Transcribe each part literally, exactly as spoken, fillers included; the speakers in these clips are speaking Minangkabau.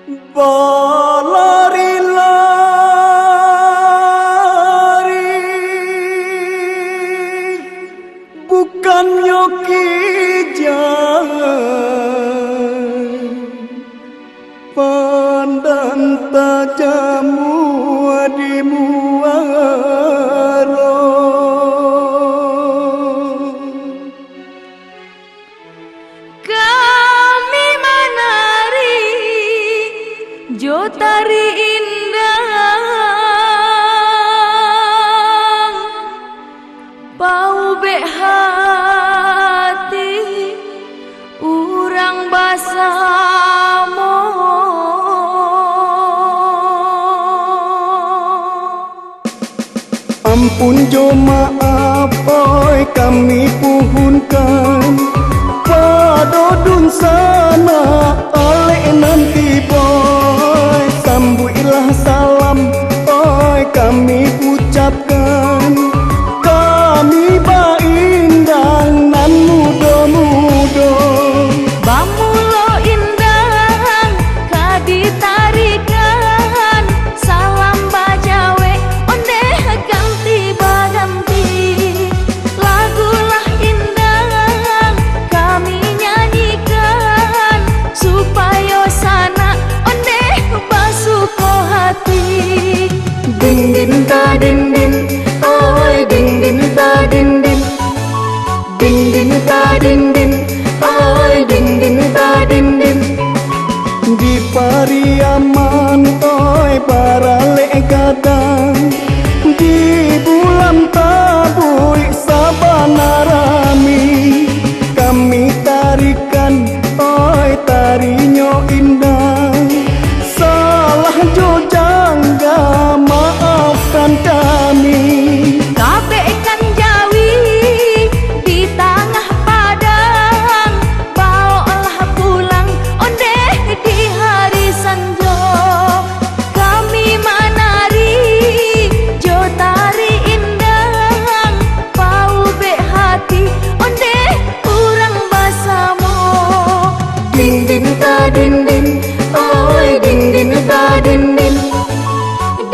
Balari-lari bukannyo kijang, pandan tajam di muaro. Kami manari jo tari indah, paubek hati urang basamo. Ampun jo maaf, oi, kami puhunkan pado dunsanak alek nan tibo. Sambuiklah salam, oi, kami ucapkan. Kami baindang nan mudo-mudo. Bamulo indang ka ditarikan, salam bajawek ondeh ganti baganti. Lagulah indang kami nyanyikan, supayo sanak ondeh basuko hati. Dindin ka dindin, oi, dindin ka dindin. Dindin ka dindin, oi, dindin ka dindin. Di Pariaman, oi, baralek gadang, di bulan tabuik sabana rami. Kami tarikan, oi, tarinyo indah. Salah jo jangga, maafkan kami. Kabekkan jawi di tangah padang, bawoklah pulang ondeh di hari sanjo. Kami manari jo tari indang, paubek hati ondeh urang basamo. Dindin ka dindin, oi, dindin ka dindin.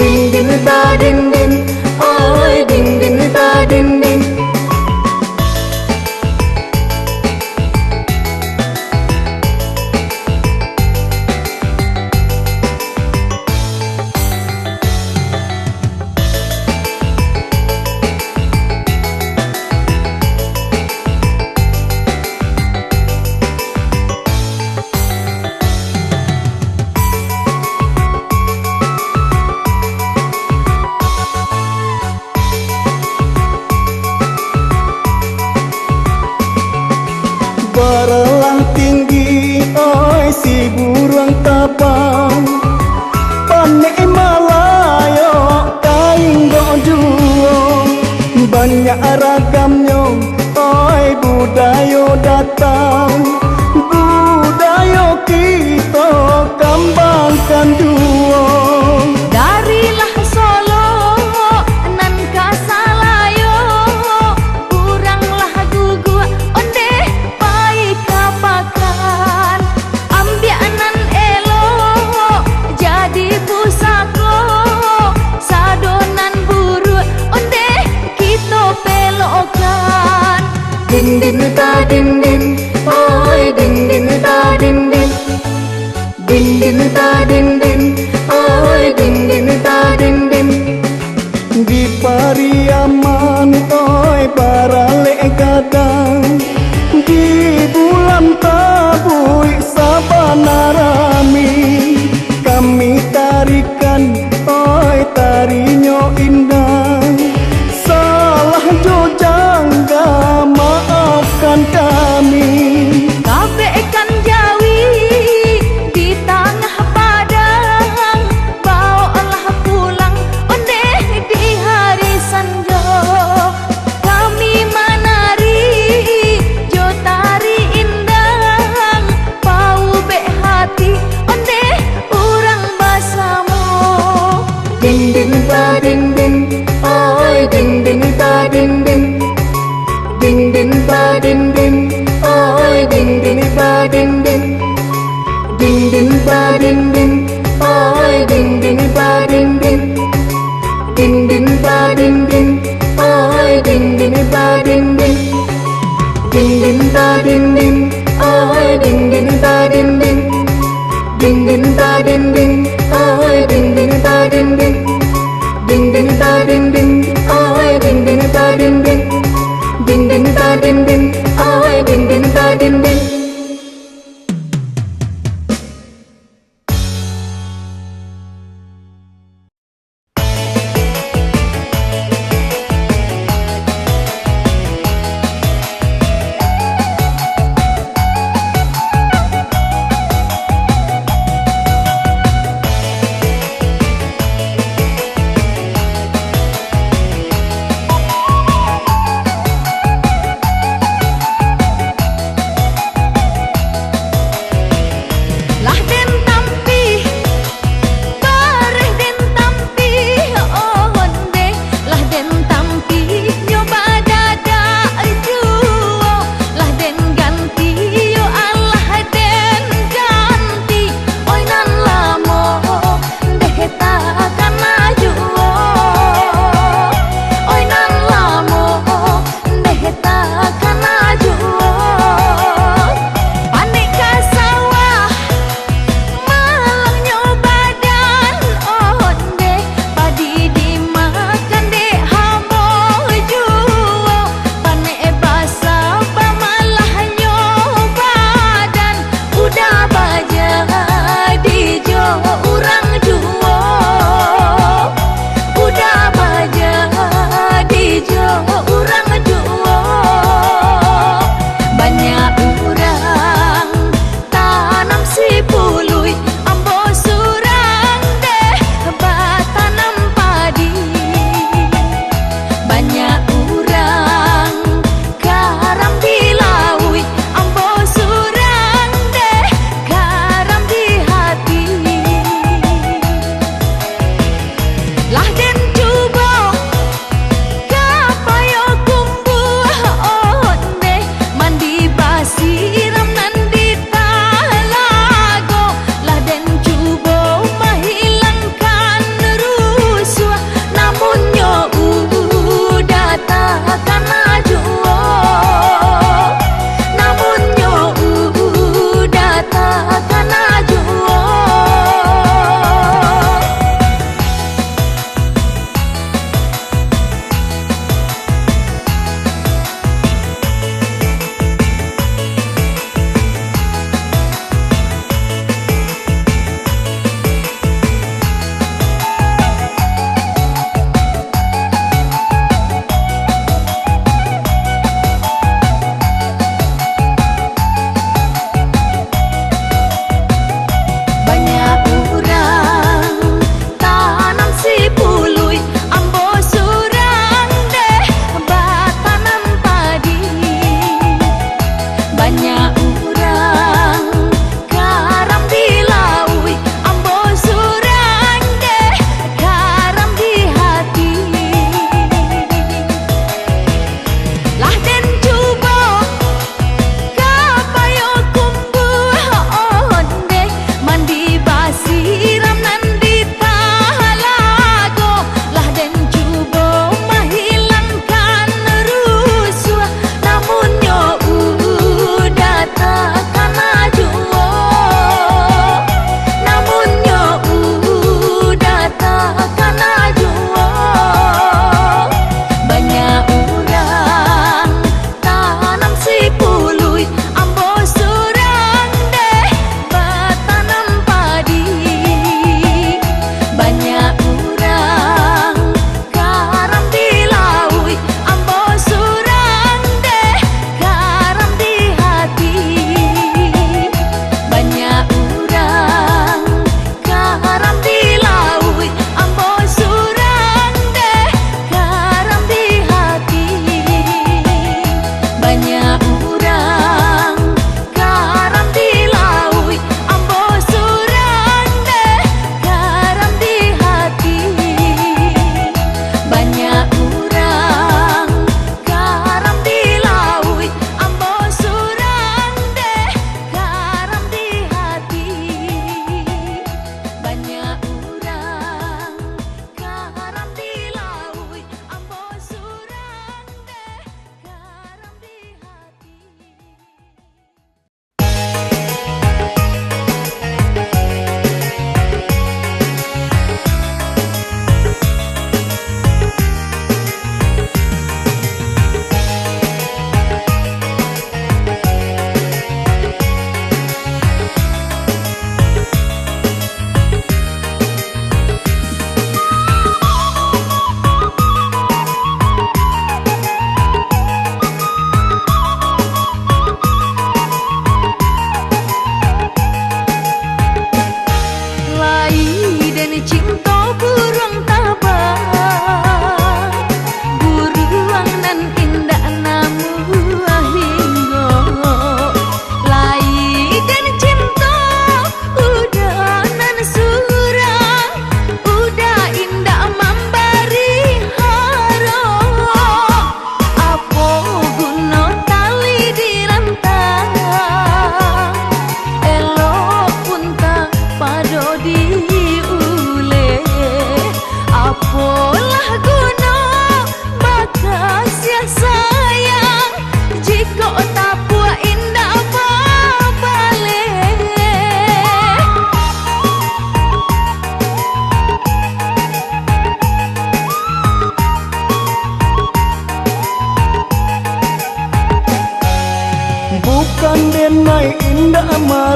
Dindin ka dindin, oi, dindin ka dindin. Baralah tinggi, oi, si buruang tabang, panek malayok ka inggok juo. Banyak ragamnyo, oi, budayo datang, budayo kito kambangkan juo. Darilah Solok nan ka Salayo, urang lah guguak ondeh pai ka pakan. Ambiak nan elok,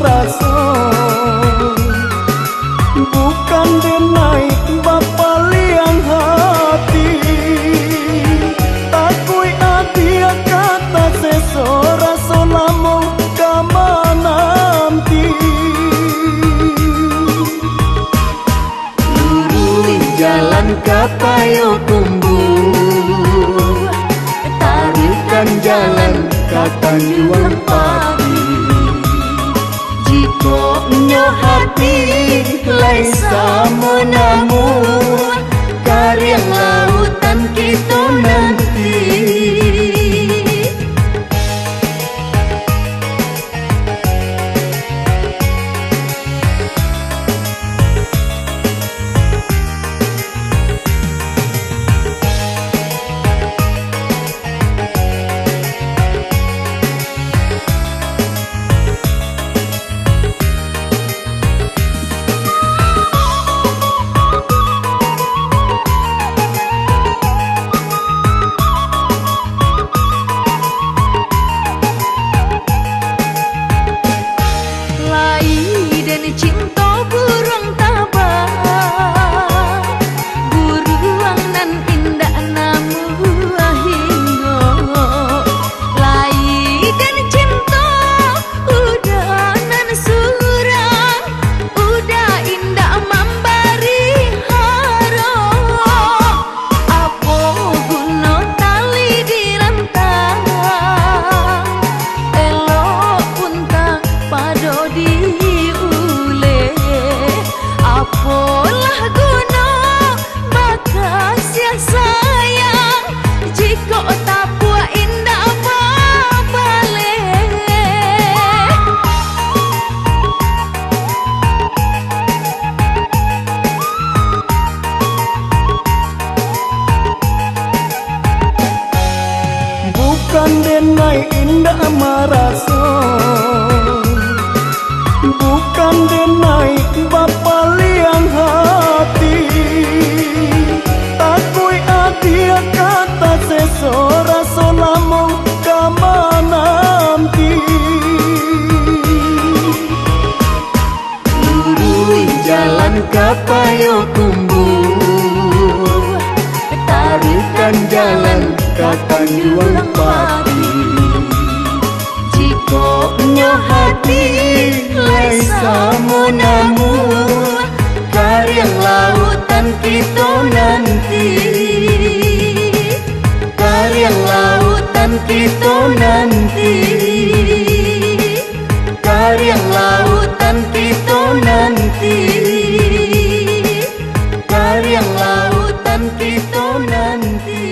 raso, bukan denai bapaliang hati, takuik adiak ka taseso, raso lamo ka mananti. Luruih jalan ka Payokumbuah, taruihkan jalan ka Tanjuang Pati. Jikok nyo hati lai samo namuah, kariang lautan kito nanti. Lai den cinto buruang tabang, buruang nan indak namuah hinggo. Lai den cinto uda nan surang, uda indak mambari haro. Apo guno tali dirantang, elok puntang pado diuleh? Apolah guno bakasiah sayang, jikok tapuak indak babaleh? Bukan denai indak maraso, bukan denai bapaliang hati, takuik adiak ka taseso, raso lamo ka mananti. Luruih jalan ka Payokumbuah, taruihkan jalan ka Tanjuang Pati. Jikok nyo hati lai samo namuah, kariang lautan kito nanti. Kariang lautan kito nanti. Kariang lautan kito nanti. Kariang lautan kito nanti.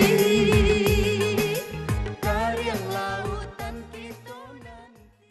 Kariang lautan kito nanti.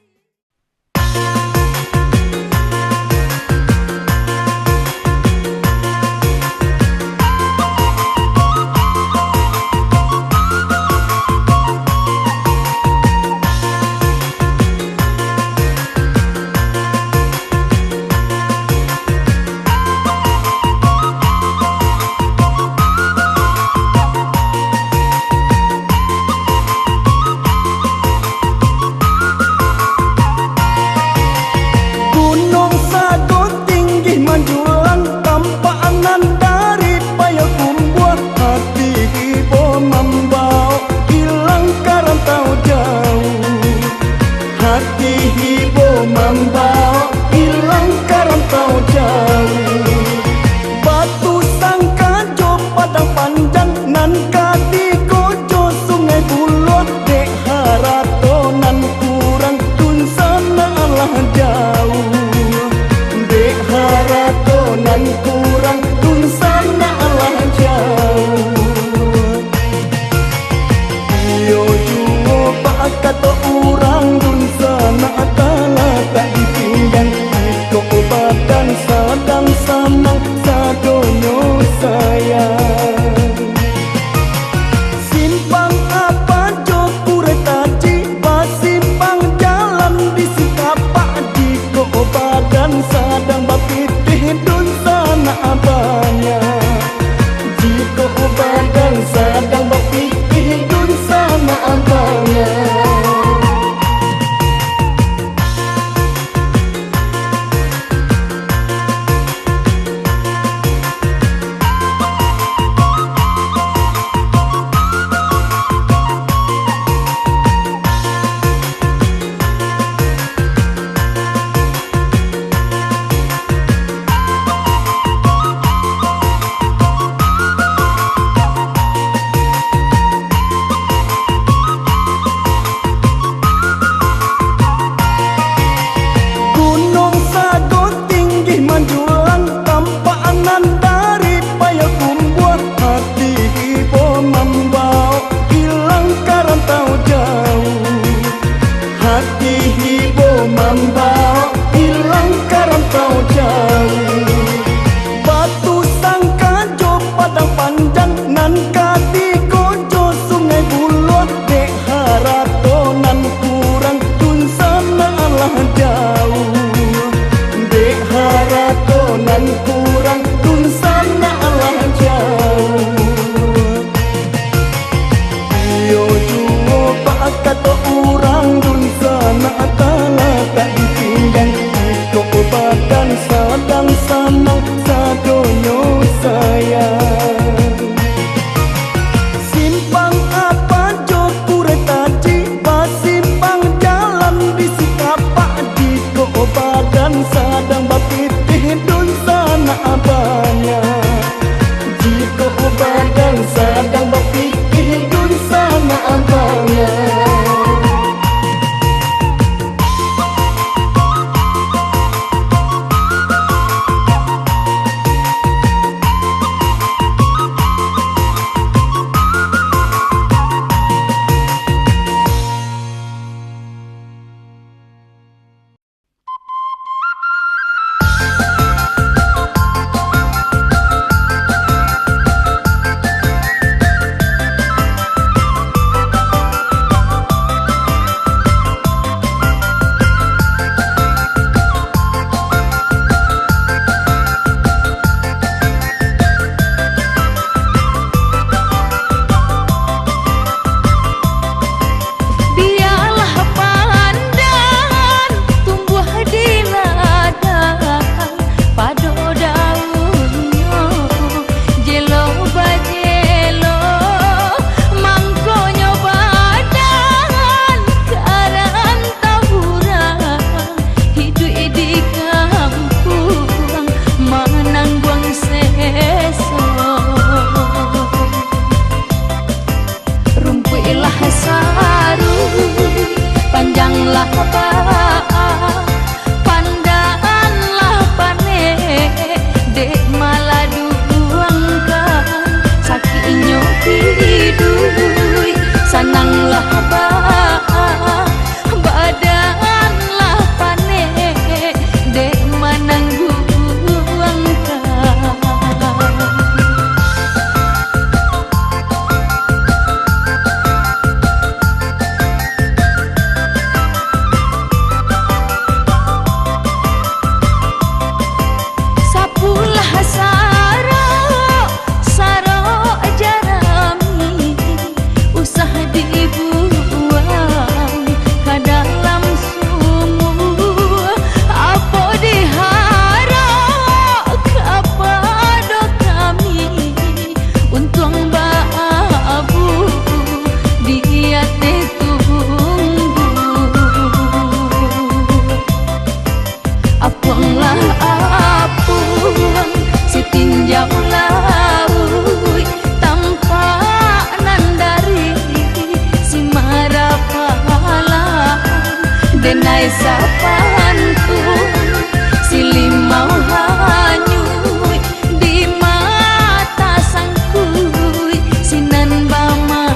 Sadang bapitih dunsanak banyak. Jikok badan sadang bapitih dunsanak banyak. Bialah pandan tumbuah di ladang, pado daunnyo jelo bajelo, mangkonyo badan ka rantau urang, hiduik di kampuang manangguang seso. Rumpuiklah saruih, panjanglah baa, pandanlah panek, dek maladuangkan sakiknyo hiduik. Sananglah baa, badanlah panek, dek manangguangkan. Sapulah sarok, sarok jarami, usah dibuang ka dalam sumua. Apo diharap kapado kami, untuang baabu di ateh tunggua. Apuanglah apuang, sitinjau lauik, tampak nan dari si marapalang. Denai sapantun, si limau hanyuik, di mata sangkuik, sinan bamalam.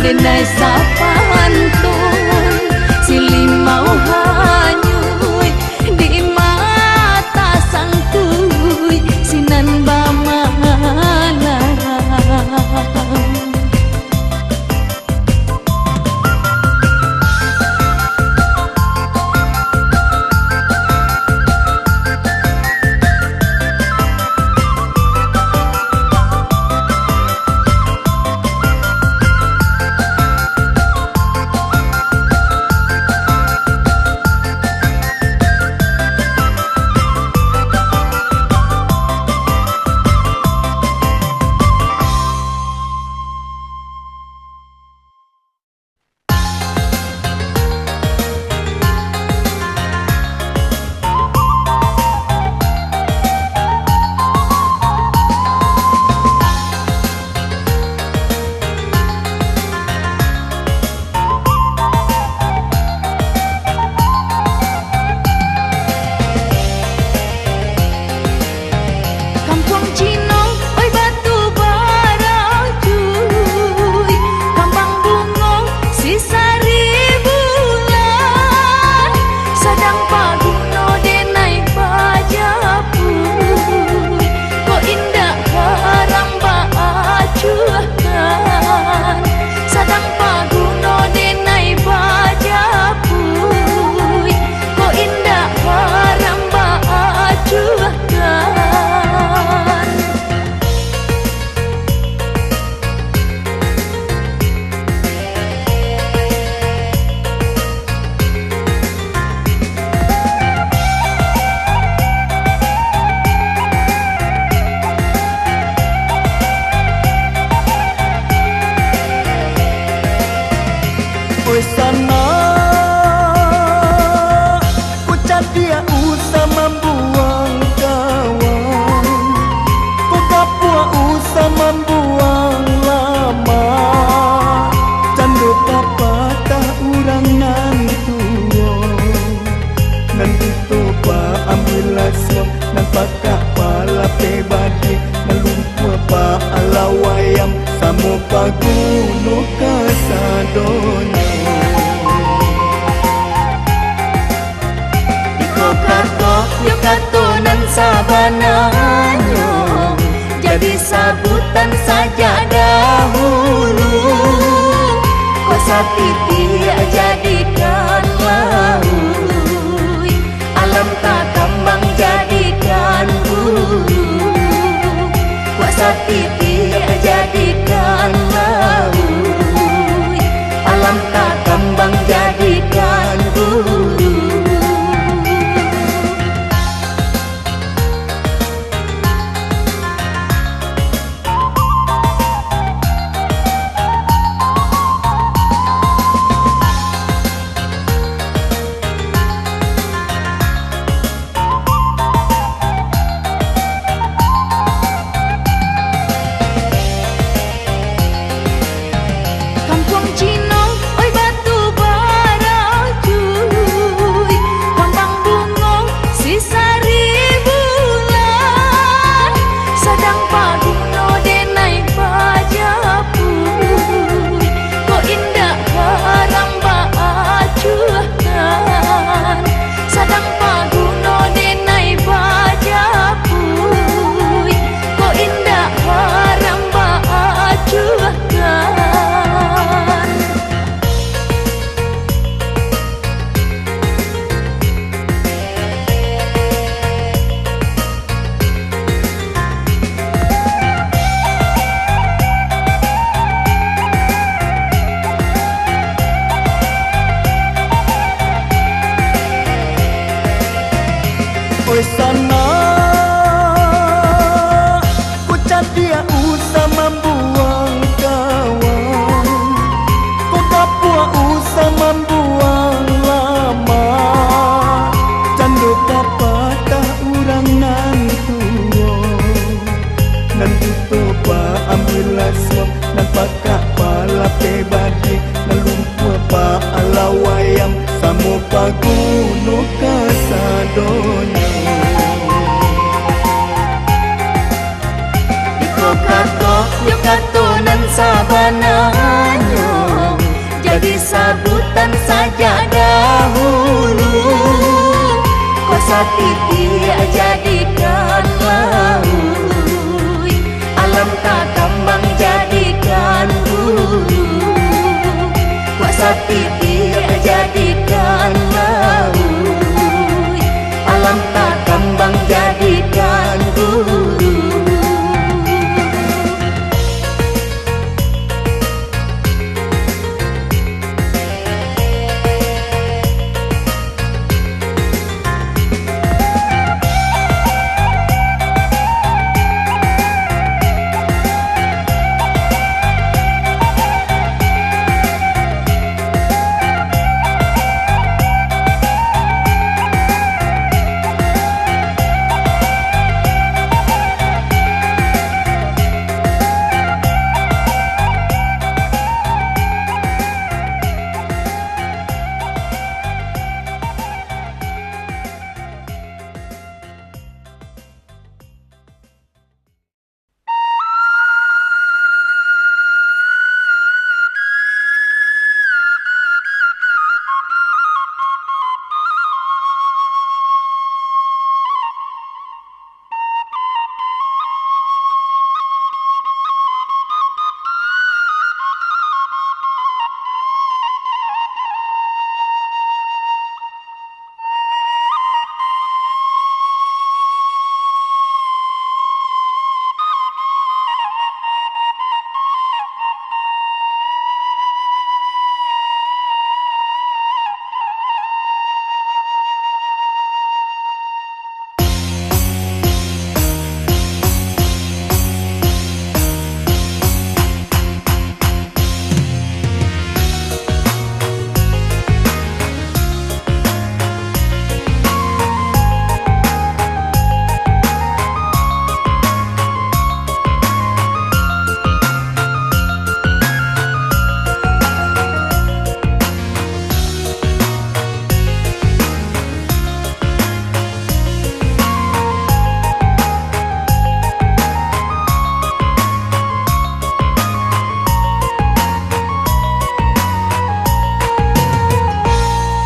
Denai sapantun, si limau hanyuik, di mata sangkuik, sinan bamalam. Kampuang Cino, oi batu barajuik, kambang bungo sisaribu lai, sadang paguno denai bajapuik, kok indak haram baacuahkan, sadang paguno denai bajapuik, kok indak haram baacuahkan. Oi sanak, kok cadiak usah mambuang kawan, kok gapuak usah mambuang lamak, cando papatah urang nan tuo. Nan kito paambiak lasuang, nan pakak palapeh badiah, nan lumpuah paalau ayam, samo paguno kasadonyo. Iko kato, yo kato nan sabananyo, jadi sabutan sajak dahulu. Kok satitiak jadikan lauik, alam takambang jadikan guru. Kok satitiak jadikan lauik, alam takambang jadikan guru. Kampuang Cino, oi batu barajuik, kambang bungo sisaribu lai, sadang paguno denai bajapuik, kok indak haram baacuahkan, sadang paguno denai bajapuik, kok indak haram baacuahkan. Oi sanak, kok cadiak usah mambuang kawan, kok gapuak usah mambuang lamak, cando papatah urang nan tuo. Nan kito paambiak lasuang, nan pakak palapeh badiah, nan lumpuah paalau ayam, samo paguno kasadonyo. Satitiak jadikan lauik, alam takambang jadikan guru. Wak satitiak jadikan lauik, alam takambang jadikan guru.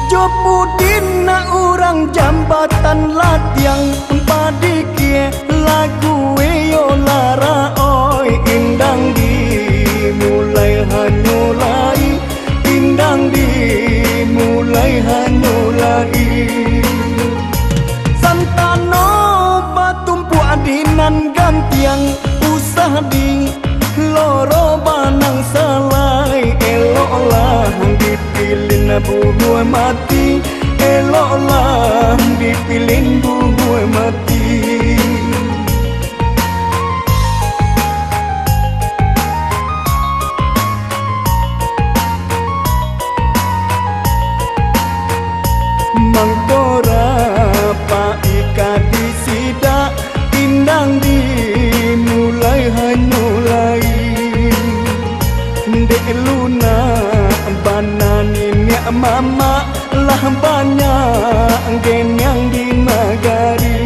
Jo pudin nak urang jambatan latiang, padikia lagu iyo larak oi, indang dimulai hanyo lai, indang dimulai hanyo lai. Santano batumpuak di nan gantiang, usah di loro banang salai, eloklah dipilin bubuak mati, eloklah dipilin bubuak mati. Mangko rapak ika di sidak, indang dimulai hanyo lai. Dek lunak bana niniak mamak, lah banyak geniang di nagari.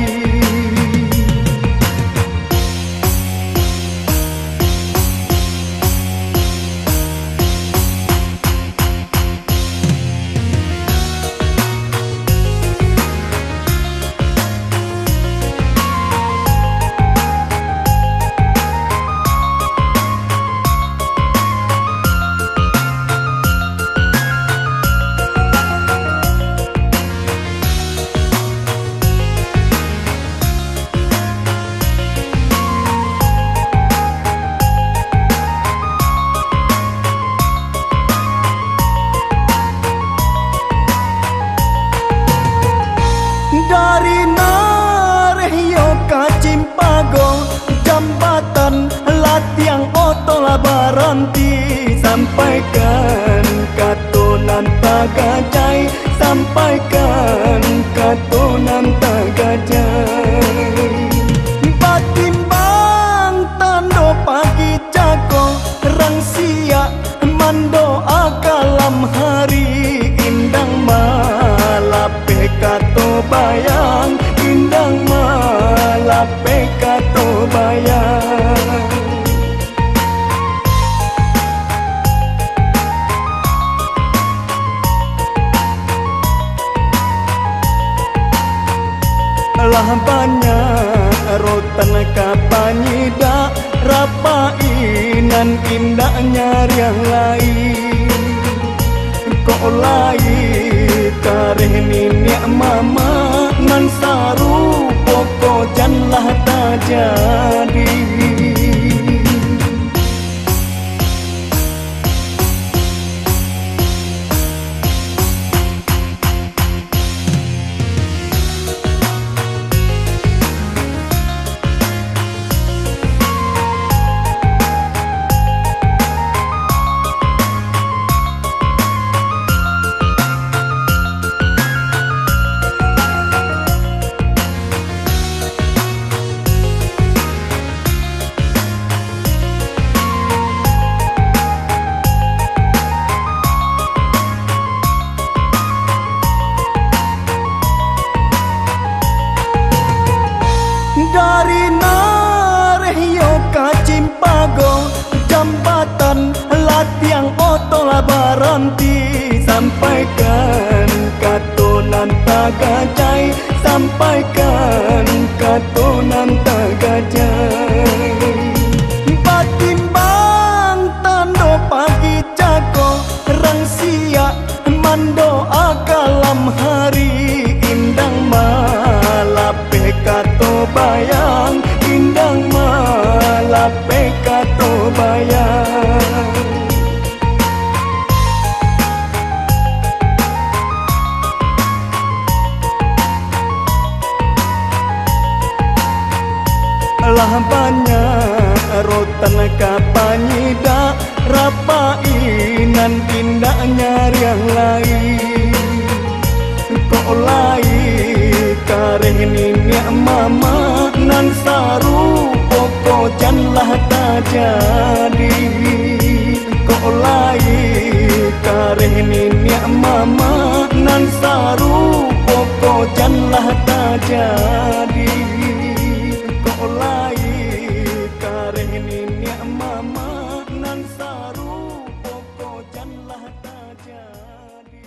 Banyak rotan ka panyidak, rapai nan indak nyariang lai. Kok lai kareh niniak mamak, nan sarupo ko janlah tajadi. Dari Nareh iyo ka Cimpago, jambatan latiang oto lah baranti. Sampaikan kato nan tagajai, sampaikan kato nan tagajai. Batimbang tando pagi cako, rang siak mandoa kalam hari. Indang malapeh kato bayang, indang malapeh kato bayang. Lah banyak rotan ka panyidak, rapai nan indak nyariang lai. Kok lai kareh niniak mamak, nan sarupo ko janlah tajadi. Kok lai kareh niniak mamak, nan sarupo ko janlah tajadi. Kok lai kareh niniak mamak, nan sarupo ko janlah tajadi.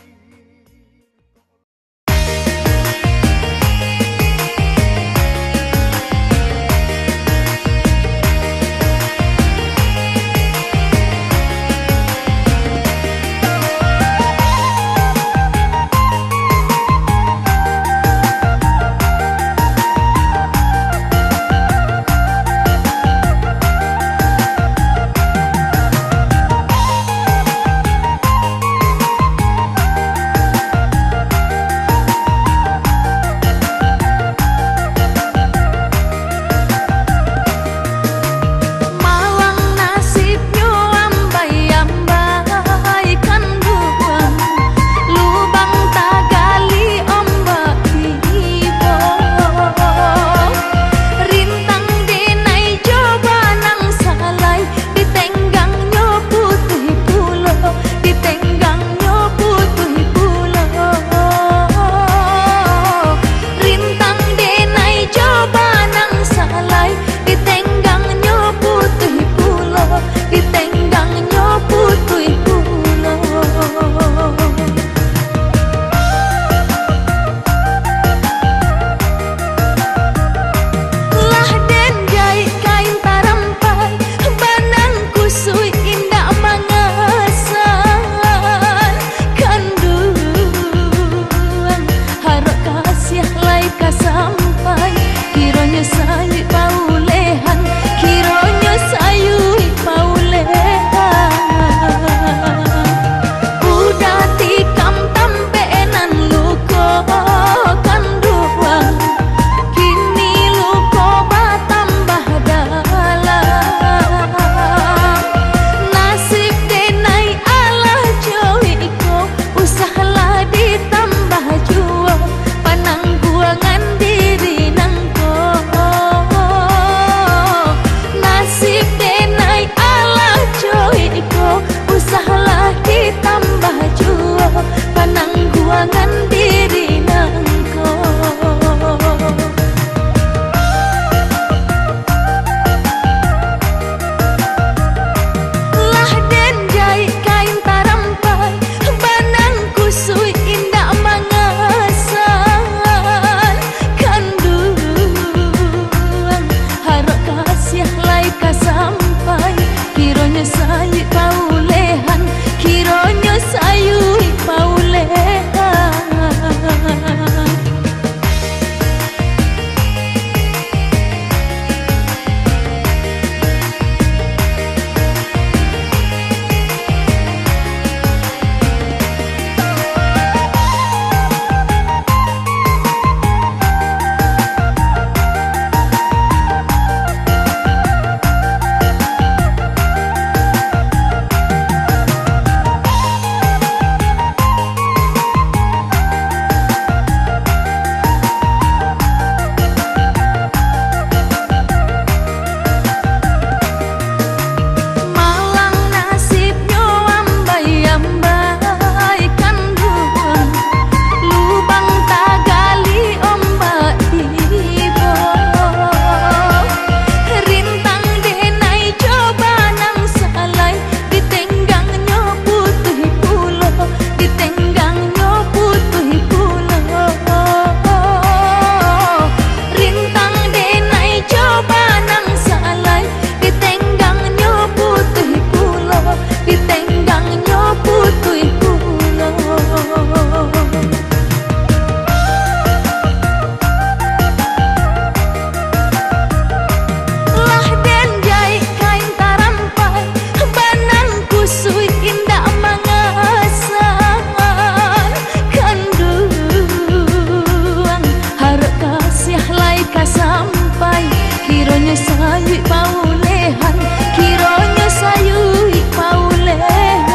Tasampai, kironyo sayuik paulehan, kironyo sayuik paulehan.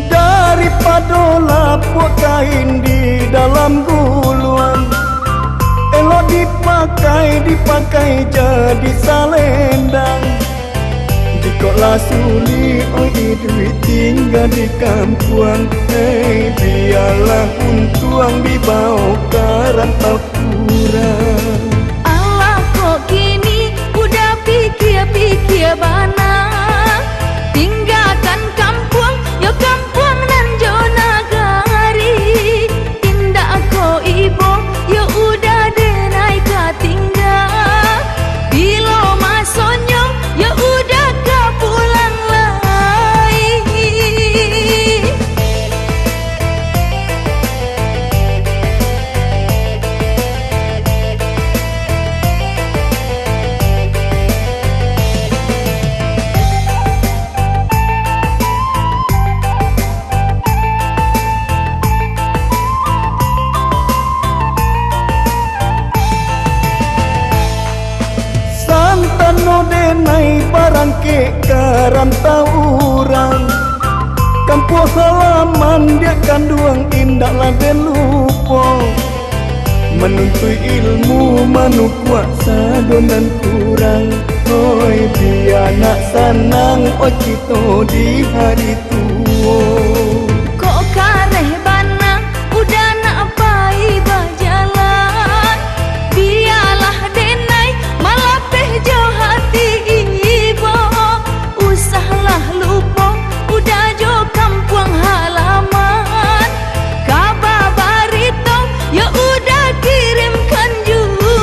Daripado lapuak kain di dalam guluang, elok dipakai, dipakai jadi salendang. Jikok lah sulik, oi, iduik tingga di kampuang, hei, bialah untuang dibaok ka rantau urang. Alah kok kini udah pikia-pikia bana, tinggakan kampuang, yo kampuang nan jo nagari. Indak ko ibo, yo udah denai ka tingga. Bilo masonyo, yo udah ka pulang lai. Santano denai barangkek ka rantau urang, kampuang halaman diak kanduang indaklah den lupo. Manuntuik ilmu manukuak sado nan kurang, oi, bia nak sanang, oi, kito di hari tuo. Kok kareh bana, udah nak pai bajalan, bialah denai malapeh jo hati ibo. Usahlah lupo, udah jo kampuang halaman. Kaba barito, yo udah kirimkan juo.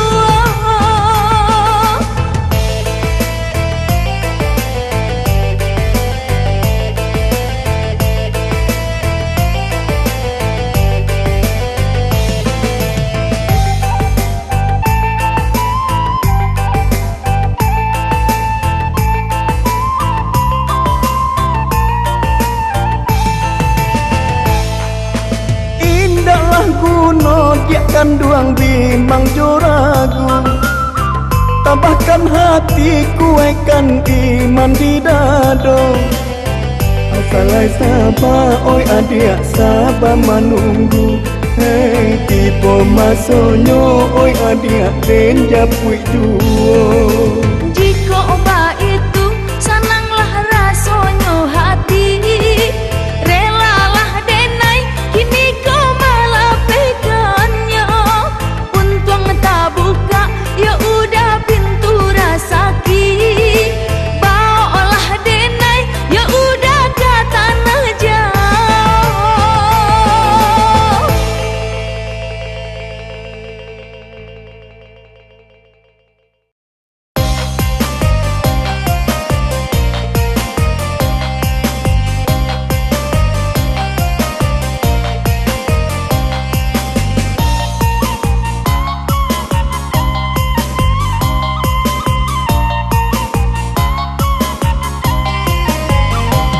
Indaklah guno diak kanduang bimang jo ragu, tambahkan hati, kuaikkan iman di dado. Asa lai saba, oi adiak, saba manunggu. Hei, tibo masonyo, oi adiak, den japuik juo. Jikok baitu, sananglah rasonyo hati. Relalah denai, kiniko malapehkannyo. Untuang tabukak, yo udah pintu rasaki. Baoklah denai, yo udah ka tanah jauah.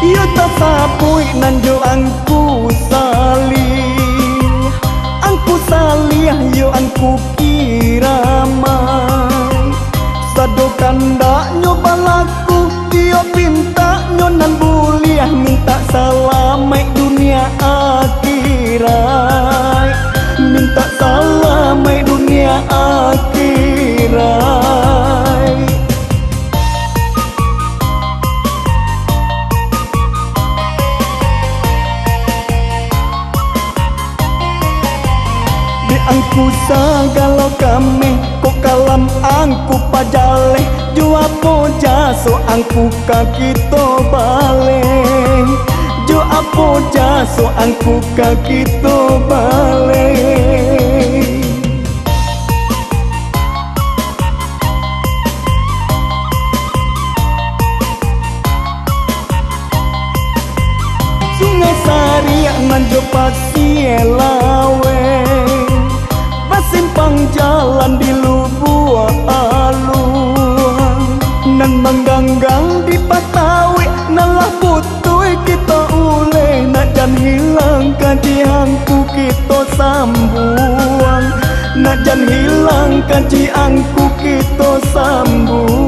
Iyo tasabuik nan jo Angku Salih, Angku Salih yo Angku Kiramai. Sado kandaknyo balaku, iyo pintaknyo nan buliah, mintak salamaik dunia akhirat. Mintak salamaik dunia Ai. Dek angku sagalo kameh, kok kalam angku pajaleh, jo apo jaso angku ka kito baleh, jo apo jaso angku ka kito baleh. Sungai Sariak nan jo pasie laweh, basimpang jalan di Lubuak Aluang, nan mangganggang di Patawik, nan lah putuih kito uleh, nak jan hilang kaji angku kito sambuang, nak jan hilang kaji angku kito sambuang.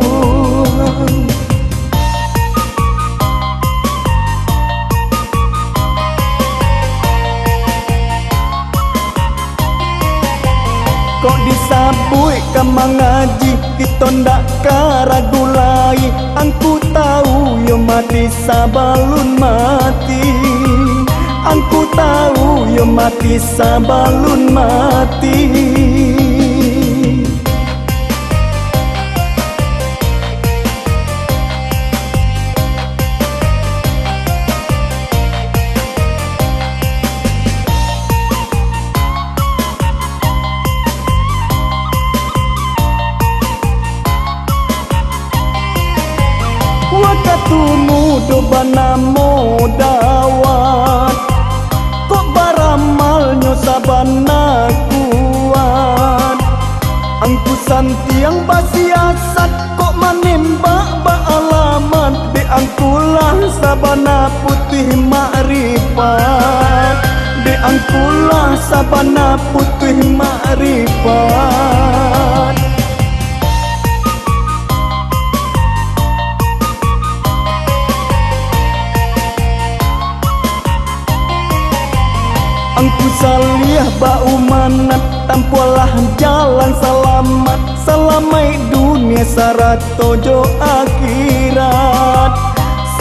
Kok disabuik ka mangaji, kito ndak ka ragu lai. Angku tahu yo mati sabalun mati, angku tahu yo mati sabalun mati. Wakatu mudo banamo Dawat, kok baramalnyo sabana kuat. Angku santiang basiasat, kok manembak ba alamat. Dek angkulah sabana putuih makrifat, dek angkulah sabana putuih makrifat. Angku Saliah baumanat, tampualah jalan salamat, salamaik dunia sarato jo akhirat,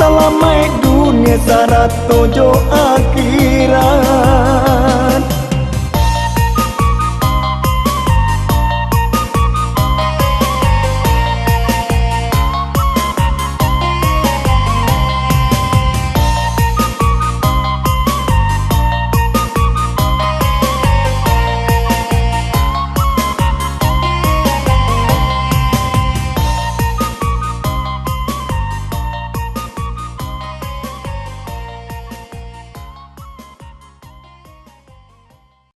salamaik dunia sarato jo akhirat.